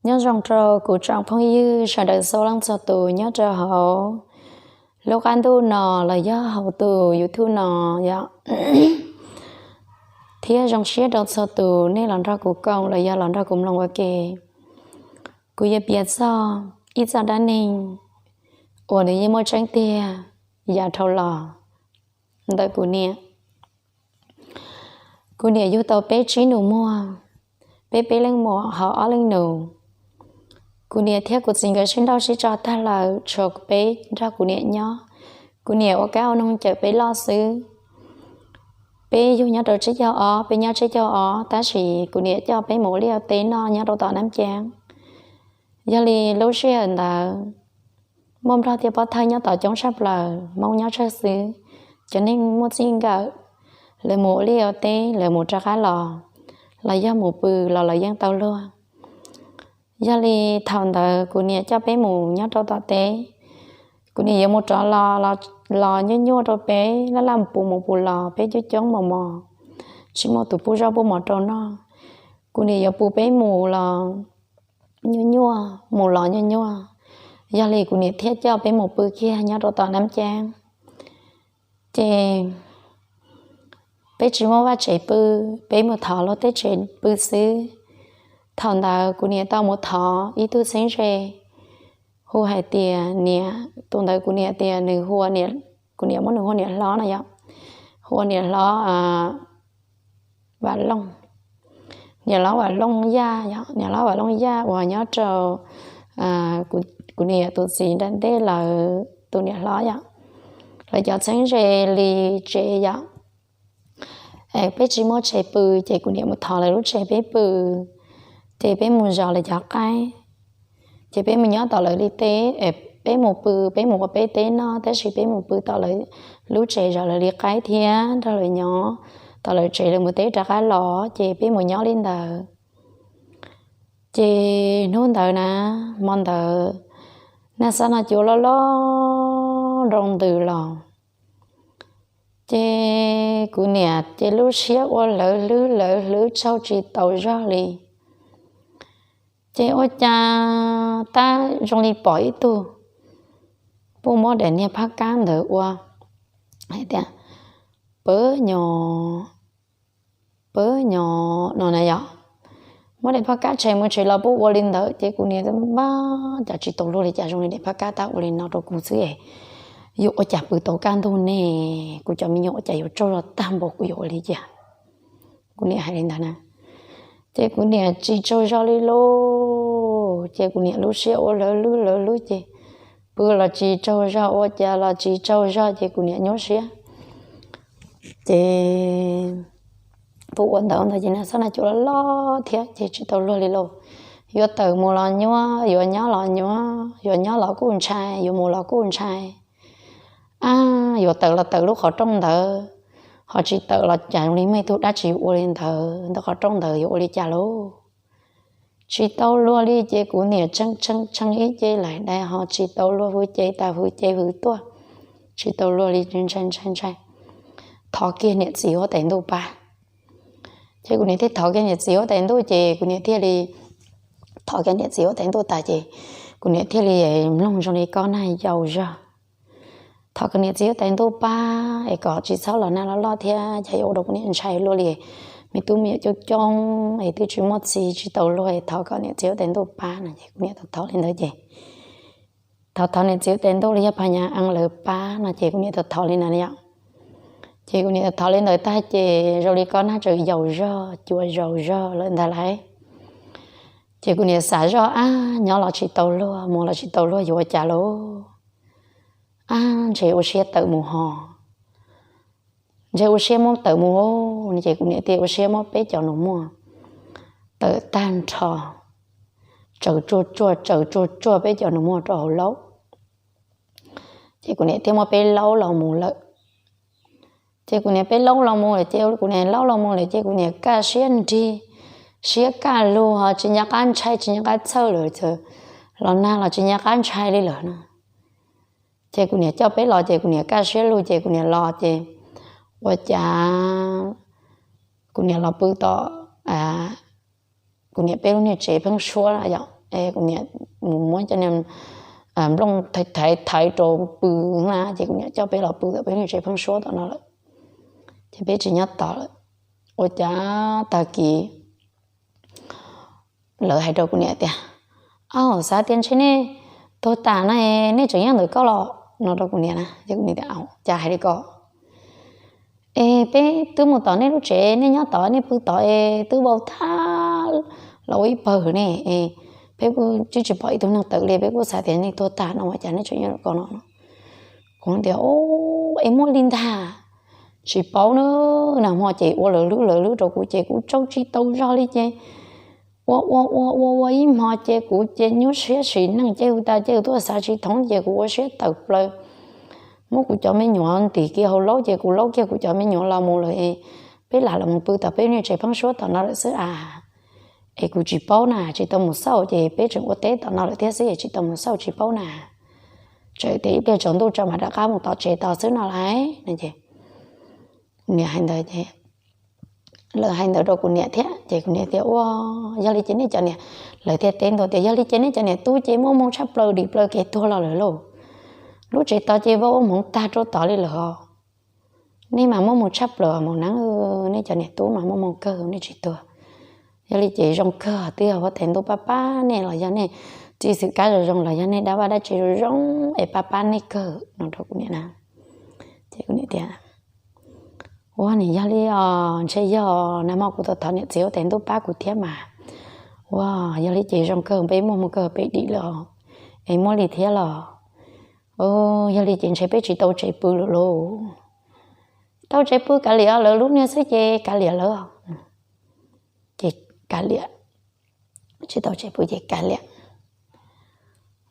Nyob zoo rau kuv tsoom phooj ywg sawv daws txhua leej txhua tus nyob rau hauv lub qab ntuj no los yog hauv tus YouTube no yom, thiab zoo siab rau txhua tus nej los nrog kuv koom los yog los nrog kuv mloog ua ke. Kuv yuav piav txog ib txoj dab neeg uas nws yeej muaj tseeb tiag yav dhau los ntawm kuv niam. Kuv niam yug tau peb tsib nus muag, peb peb leej muam ho ob leej nus. Kuv niam thiab kuv txiv nkawd sib nrauj sib tso tag lawm, tshuav peb nrog kuv niam nyob. Kuv niam ua kab ua noog cawm peb loj xwb. Peb yug nyob rau tsib caug ob, peb nyob tsib caug ob, tab sis kuv niam coj peb mus ua liaj ua teb noj nyob rau tom Nab Ceeb. Yog li lub sij hawm ntawd muaj Nplog thiab Pob Thawj nyob tom coob tshaj plaws, Hmoob nyob tsawg xwb. Cov neeg muaj txij nkawm, lawv mus ua liaj ua teb, lawv mus rov qab los, los yog mus pw los lawv yeej tau luag. Yog li thaum ntawd kuv niam coj peb mus nyob rau tom teb, kuv niam yuav mus rov los, los nyuaj nyuaj rau peb, laj laj pus mus pus los, peb coob coob mos mos, tsis muaj tus pub zaub pub mov rau noj. Kuv niam yuav pus peb mus los nyuaj nyuaj, mus los nyuaj nyuaj. Yog li kuv niam thiaj coj peb mus pw kiag nyob rau tom Nab Ceeb. Ces peb tsis muaj vaj tsev pw, peb mus thov luag tej tsev pw xwb. Thaum ntawd kuv niam tau mus thov ib tug txheeb ze, hu hais tias niam, tus ntawd kuv niam tias nws hu, kuv niam muab nws hu ua niam hlob no yom, hu ua niam hlob Vam Looj. Niam hlob Vam Looj Yaj yom, niam hlob Vam Looj Yaj uas nyob rau kuv niam tus txiv nram ntej lawv tus niam hlob yom. Lawv cov txheeb ze li tsev yom. Peb tsis muaj tsev pw, ces kuv niam mus thov lawv lub tsev peb pw, ces peb mus zov lawv cov qaib. Ces peb mus nyob tom lawv li teb, peb mus pw, peb mus ua peb teb noj, tab sis peb mus pw tom lawv lub tsev zov lawv li qaib thiab nrog lawv nyob tom lawv tsev, lawv mus teb rov qab los ces peb mus nyob li ntawd. Ces hnub ntawd na, hmo ntawd nag xob nag cua loj loj nroo ntws los, ces kuv niam ces lub siab ua lawv hlwb lawv hlwb tsaug tsis tau zog li. Ces ua cas tab zoo li pom ib tug puj muab daim niag phab kab ntawd ua hais tias, pw nyo, pw nyo no na yom. Muab daim phab kab tshem mus tshem los puj ua li ntawd, ces kuv niam npaj cas tsis tau luag li cas zoo li daim phab kab tab ua li no rau kuv xwb es, yuav ua cas pw tau kaj ntug ne, kuv cov me nyuam ua cas yuav tsaug zog tag npaum, kuv yuav ua li cas. Kuv niam hais li ntawd na, ces kuv niam tsis tsaug zog li lauj, ces kuv niam lub siab ua lawv hlwb lawv hlwb ces pw los tsis tsaug zog, ua cas los tsis tsaug zog, ces kuv niam nyuaj siab. Ces puj ua ntawd ntawd ces nag xob nag cua loj loj thiab ces tsis tau luag li lauj. Yuav tawm mus los nyuaj, yuav nyob los nyuaj, yuav nyob los kuj ntshai, yuav mus los kuj ntshai. Ab, yuav tawm los tawm lub qhov rooj ntawd, ho tsis tawm los cas zoo li muaj ib tug dab tsi ua li ntawd ntawm qhov rooj ntawd, yuav ua li cas lauj? Tsis tau luag li, ces kuv niam tshee tshee tshee ib ce laim dais ho tsis tau luag, hwv ce tas hwv ce hwv tuaj, tsis tau luag li, ntshai ntshai ntshai. Thov kiag niam txiv huab tais ntuj pab. Ces kuv niam thiaj thov kiag niam txiv huab tais ntuj, ces kuv niam thiaj li thov kiag niam txiv huab tais ntuj tas ces kuv niam thiaj li mloog zoo li kob nag yau zog. Thov kom niam txiv huab tais ntuj pab es kom tsis txhob los nag loj loj thiab, cas yuav ua rau kuv niam ntshai luaj li. Me tub me nyuam coob coob es twb tsis muaj txiv tsis tau luag, thov kom niam txiv huab tais ntuj pab no ces kuv niam thov thov li ntawd ces, thov thov niam txiv huab tais ntuj los yog phas nyas ees lawv pab no ces kuv niam thov thov li ntawd yom. Ces kuv niam thov thov li ntawd tag ces zoo li kob nag tseem yau zog, cua zau zog lawm ntag lauj. Ces kuv niam xav zoj, ab, nyob los tsis tau luag, mus los tsis tau luag, yuav ua cas lauj? Ab, ntshe ua siab tawm mus ho, ntshe ua siab muab tawm mus. Ces kuv niam thiaj ua siab muab peb cov nus muag tawm tag nrho, tsaws tsuag tsuag tsaws tsuag tsuag peb cov nus muag rau hauv laub. Ces kuv niam thiaj muab peb laub los mus lawm. Ces kuv niam peb laub los mus lawm, ces kuv niam laub los mus lawm ces kuv niam kaj siab nrig, siab kaj lug, tsis nco qab ntshai tsis nco qab txhawj lawm, los nag los tsis nco qab ntshai li lawm no. Ces kuv niam coj peb los ces kuv niam kaj siab lug ces kuv niam los ces ua cas kuv niam los pw tom kuv niam peb lub niag tsev pheeb suab yom. Kuv niam mus muab cov niag nplooj thaiv thaiv rau pw na, ces kuv niam coj peb los pw tom peb niag tsev pheeb suab tom no lawm, ces peb tsis nyob tod lawm. Ua cas tag kis lawv hais rau kuv niam tias, Au, xav tias ntshe nej tuag tas na, nej tseem nyob ntawm koj los? No rau kuv niam na. Ces kuv niam tias, Cas hais li ko? Es peb twb mus tom nej lub tsev, nej nyob tod, nej pw tod es twb vau tag los ua ib pawg ne. Peb kuj tsis pom ib tug neeg tawm li, peb kuj xav tias nej tuag tag no ua cas nej tseem nyob ntawm koj no. Kuv tias, Es muaj li ntag, tsis paub na. Nag hmo ces ua lawv lub lawv lub rau kuv ces kuv tsaug tsis tau zog li ces ua ua ua ua ua ib hmo ces kuv ces nyuaj siab sim neej ces hu tas ces tuaj xav tsis thoob ces kuv ua siab tawm plaws. Muab kuv cov me nyuam ntim kiag hauv laub ces kuv laub kiag kuv cov me nyuam los mus lawm. Peb lam los mus pw tom peb niag tsev pheeb suab tom no lawm xwb a. Es kuv tsis paub na, tsis tau mus xauj ces peb tseem ua teb tom no lawm thiab xwb es tsis tau mus xauj tsis paub na. Tseem tias ib pliag tsaus ntuj tso mam rov qab mus tom tsev tod xwb no lauj. Kuv niam hais ntawd ces lawv hais ntawd rau kuv niam thiab ces kuv niam tias, Ua, yog li ces nej cov niam, lawv thiaj teb ntua tias, Yog li ces nej cov niam tub ces muaj hmoo tshaj plaws dim plaws kev tuag los lawm lauj. Lub tsev tod ces vau ua hmoov tag rau tod li lawm os. Nej mas muaj hmoo tshaj plaws mas na, nej cov niam tub mas muaj hmoo kawg nej tsis tuag. Yog li ces zoo kawg twb yog huab tais ntuj pab pab nej los yog nej txij xwm kab zoo zoo los yog nej dab vaj dab tsev zoo zoo es pab pab nej kawg no rau kuv niam na. Ces kuv niam tias, Ua, nim yog li os, ntshe yog nag hmo kuv tos thov niam txiv huab tais ntuj pab kuv thiab mas. Ua, yog li ces zoo kawg peb muaj hmoo kawg peb dim lawm os. Es muaj li thiab los? Yog li ces ntshe peb tsis tau tsev pw lawm lauj. Tau tsev pw kav liam, lawv lub niag xwb ces kav liam lawv. Ces kav liam, tsis tau tsev pw ces kav liam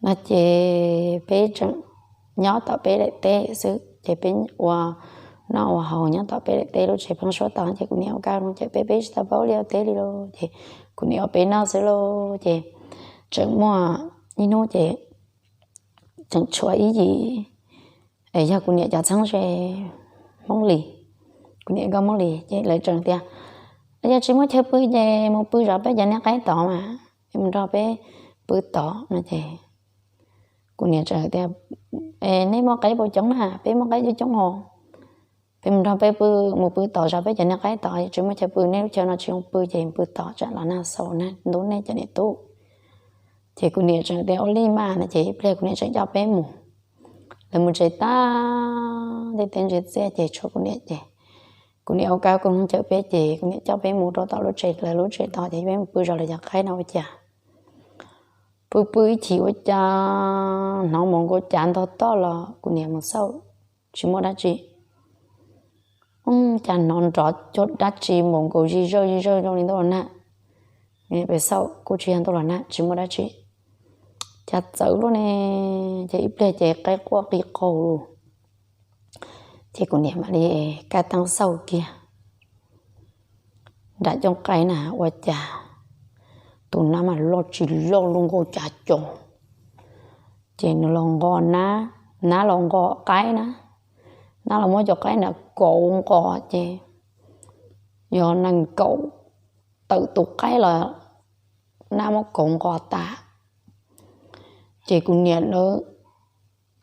no ces peb tseem nyob tom peb daim teb xwb ces peb ua noj ua haus nyob tom peb daim teb lub tsev pheeb suab tod ces kuv niam ua kab ua noog cawm peb, peb tsis tau paub ua liaj ua teb li lauj ces kuv niam ua peb noj xwb lauj ces tseem muaj ib hnub ces tseem tshuav ib yim es yog kuv niam cov txheeb ze Hmoob Lis, kuv niam nkauj Hmoob Lis ces lawv tseem tias, Yog tsis muaj chaw pw ces mus pw zov peb cov niag qaib tod mas, mus nrog peb pw tod no ces kuv niam tseem tias, Nej muaj qaib puas coob na? Peb muaj qaib coob coob hos. Peb mus nrog peb pw, mus pw tod zov peb cov niag qaib tod, tsis muaj chaw pw, nej lub chaw no tsis zoo pw ces pw tod tsam los nag xaus nag ntub nej cov niam tub. Ces kuv niam tseem tias, Ua li mas no ces ib pliag kuv niam tseem coj peb mus. Lawv mus tsev tag, tej teb ntse txiaj ces tshuav kuv niam ces kuv niam ua kab ua noog cawm peb ces kuv niam coj peb mus rau tom lub tsev, lawv lub tsev tod ces peb mus pw zov lawv cov qaib no ua cas pw pw ib chim ua cas hnov npaum nkaus cav ntog toj los kuv niam mus xauj tsis muaj dab tsi. Cas hnov nrov cuag dab tsi npaum nkaus zig zawj zig zawj zoo li ntuj los nag. Peb xauj kuj tsis yog ntuj los nag, tsis muaj dab tsi. Cas txawv luaj ne, ces ib pliag ces qaib quaj qi qaug lug. Ces kuv niam mam li kaj teeb xauj kiag nram cooj qaib na ua cas tus nab mas loj tsis loj luaj nkaus cav co. Ces nws los nqos nab, nab los nqos qaib na, nab los muab cov qaib nram kauv nqos ces yog nees nkaum tawm tus qaib los nab muab kauv nqos tas. Ces kuv niam,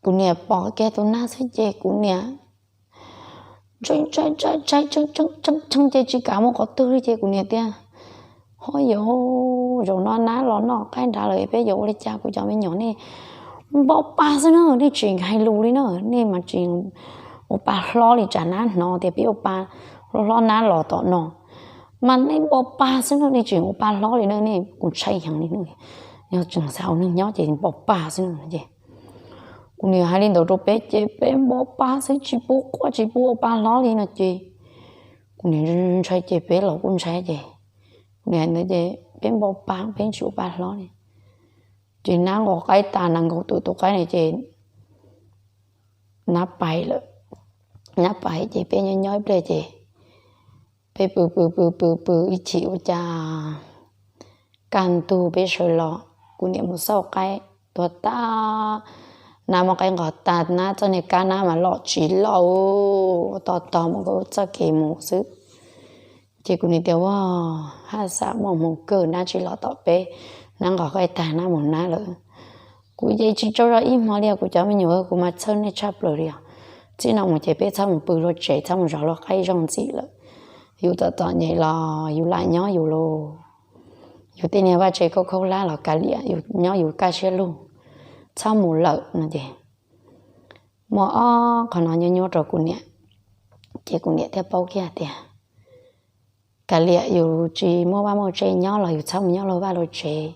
kuv niam pom kiag tus nab xwb ces kuv niam ntshai ntshai ntshai ntshai tshee tshee ces tsis kam mus qhov twg li ces kuv niam tias, Ho yuav, zaum no nab los noj qaib nrad lawm peb yuav ua li cas kuv cov me nyuam nej npau pa xwb na, nej tsis hais lus li na, nej mas tsis ua pa hlob li tsam nab hnov tias peb ua pa hlob hlob nab los tom no mas nej npau pa xwb na, nej tsis ua pa hlob li na, nej kuv ntshai heev li na. Yog tseem xav ua neeg nyob ces npau pa xwb na ces kuv niam hais li ntawd rau peb ces peb npau pa xwb tsis pub quaj tsis pub ua pa hlob li no ces kuv niam ntshai ces peb los kuj ntshai ces kuv niam hais ntawd ces peb npau pa peb tsis ua pa hlob li. Ces nab nqos qaib tas nees nkaum tawm tus qaib na ces nab pais lawm. Nab pais ces peb nyob nyob ib pliag ces peb pw pw pw pw pw ib chim ua cas kaj ntug peb sawv los, kuv niam mus xauj qaib tuag tag, nab muab qaib nqos tag, nab txoj niag kab nab mas loj tsis loj, ua tog tog mus nkaus txoj kev mus xwb. Ces kuv niam tias, Ua, haj xam muaj hmoo kawg nab tsis los tom peb, nab nqos qaij tag nab mus nab lawm. Kuv ces tsis tsaug zog ib hmo li os kuv cov me nyuam, kuv mas txhawj nej tshaj plaws li os. Txij no mus ces peb txhob mus pw luag tsev, txhob mus zov luag qaib zaug ntxiv lawm. Yus txom txom nyem los yus lam nyob yus lauj. Yus tej niag vaj tse khaub khaub hlab los kav liam, yus nyob yus kaj siab lug, txhob mus lawm no ces muaj ob qho no nyuaj nyuaj rau kuv niam. Ces kuv niam thiaj paub kiag tias kav liam, yus tsis muaj vaj muaj tse nyob los yus txhob mus nyob luag vaj luag tsev.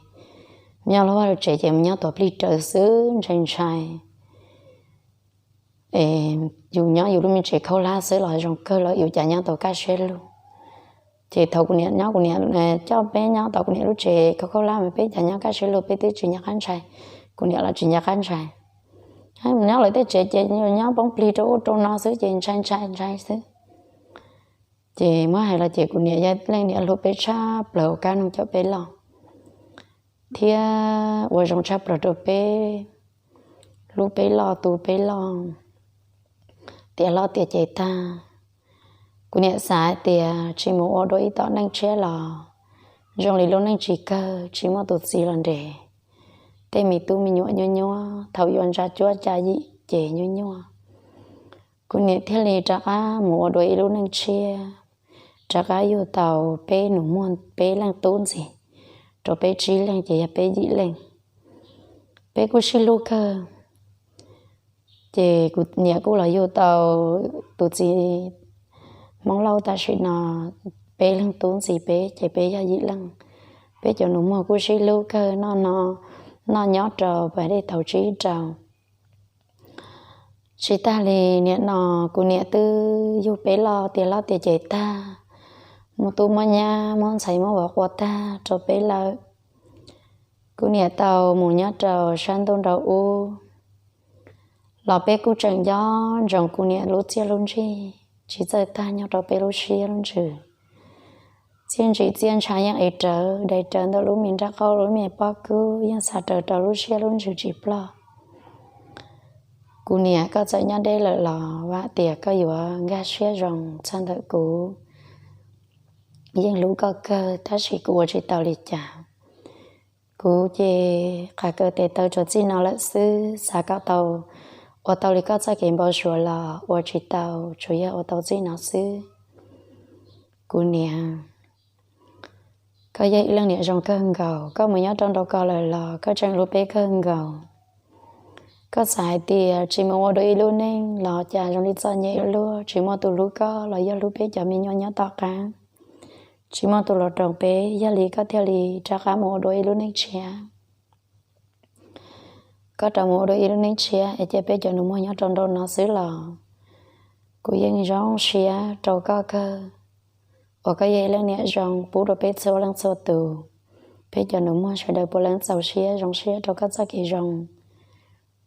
Mus nyob luag vaj luag tsev ces mus nyob tuav plig raws xwb, ntshai ntshai. Yus nyob yus lub me tsev khaub hlab xwb los zoo kawg lawm, yus cas nyob tau kaj siab lug. Ces thaum kuv niam nyob, kuv niam coj peb nyob tau kuv niam lub tsev khaub khaub hlab mas peb cas nyob kaj siab lug, peb twb tsis nco qab ntshai, kuv niam los tsis nco qab ntshai. Mus nyob lawv tej tsev ces nyob poob plig rau ub rau no xwb ces ntshai ntshai ntshai xwb. Ces muab hais los ces kuv niam yog leej niam hlub peb tshaj plaws, ua kab noog coj peb loj thiab ua zoo tshaj plaws rau peb, hlub peb loj tu peb loj, tiav hlob tiav ceg tag. Kuv niam xav hais tias tsis mus ua dua ib tom neej tshiab los zoo li lub neej tsis kawg, tsis muaj tus txiv los nres, tej me tub me nyuam nyuaj nyuaj, thaum yuav ntsa cuab ca yim ces nyuaj nyuaj. Kuv niam thiaj li rov qab mus ua dua ib lub neej tshiab, rov qab yug tau peb nus muag peb leej tub ntxiv, rau peb tsib leeg ces yog peb yim leej. Peb kuj sib hlub kawg. Ces kuv niam kuj los yug tau tus txiv Hmoob Lauj tam sim no, peb leeg tub ntxiv peb ces peb yog yim leej. Peb cov nus muag kuj sib hlub kawg, noj nyob rau pas dej tauv tsib rau. Tsis tag li nim no kuv niam twb yug peb loj tiav hlob tiav ceg tag, muaj tub muaj nyab muab ntxhais muab vauv qua tag rau peb lawm. Kuv niam tau mus nyob rau sab ntuj nraud ub, los peb kuj tseem nco ntsoov kuv niam lub txiaj lub ntsig tsis txawj tag nyob rau peb lub siab lub ntsws. Txiaj ntsig txiaj ntsha yeej ev rawv dai rawv ntawm lub me nrab qaum lub me pob kub, yeej xa rawv rau lub siab lub ntsws tsis ploj. Kuv niam, koj txawm nyob deb lawm los vam tias koj yuav nkag siab zoo txog ntawm kuv. Yeej hlub koj kawg tab sis kuv ua tsis tau li cas. Kuv ces qav kaws tes taw tsuas txij no lawm xwb, xav kom tau, ua tau li koj txoj kev npau suav los ua tsis tau, tsuas yog ua tau txij no xwb. Kuv niam, koj yog ib leej niam zoo kawg nkaus, koj mus nyob rau nraud ko lawm los koj tseem hlub peb kawg nkaus. Koj xav hais tias tsis mus ua dua ib lub neej los cas zoo li txom nyem ua luaj, tsis muaj tus hlub koj los yog hlub peb cov me nyuam nyob tom qab, tsis muaj tus los roos peb, yog li koj thiaj li rov qab mus ua dua ib lub neej tshiab. Koj rov mus ua dua ib lub neej tshiab es cia peb cov nus muag nyob rau nraud no xwb los kuv yeej zoo siab rau koj kawg, uas koj yog ib leej niam zoo pub rau peb txhua leej txhua tus. Peb cov nus muag sawv daws puav leej txaus siab zoo siab rau koj txoj kev zoo.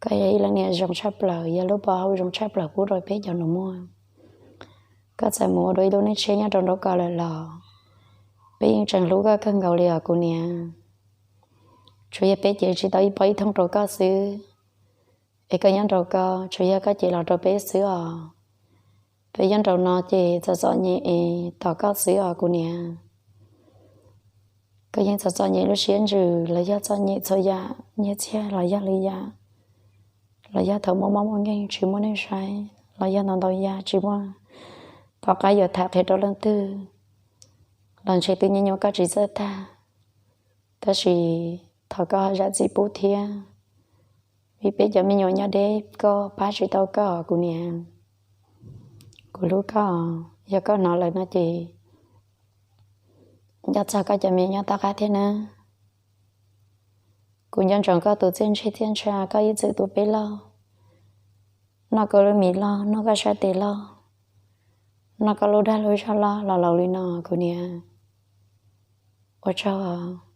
Koj yog ib leej niam zoo tshaj plaws, yog lub pov haum zoo tshaj plaws pub rau peb cov nus muag. Koj txawm mus ua dua ib lub neej tshiab nyob rau nraud ko lawm los peb yeej tseem hlub koj kawg nkaus li os kuv niam. Tsuas yog peb cev tsis tau ib pob ib thooj rau koj xwb, es koj nyob nraud ko tsuas yog koj cev los rau peb xwb os. Peb nyob nraud no ces txom txom nyem es tos koj xwb os kuv niam. Koj yeej txom txom nyem lub siab ntsws los yog txom nyem txhua yam, nyiaj txiag los yog lwm yam, los yog thaum muaj mob muaj nkeeg tsis muaj neeg saib, los yog ntau ntau yam tsis muaj tom qab yuav tham qhia rau leej twg, los ntshe twb nyuaj nyuaj koj tsis txawj tag. Tab sis thov koj zam txim pub thiab, vim peb cov me nyuam nyob deb koj pab tsis tau koj kuv niam. Kuv hlub koj, yog koj hnov lawm no ces nco txog koj cov me nyuam nyob tom qab thiab nawb. Kuv nco ntsoov koj tus txiaj ntsig txiaj ntsha koj ib txwm tu peb loj, noj koj lub mis loj, noj koj sab tes loj, noj koj lub dag lub zog loj los laus li no kuv niam. Ua tsaug.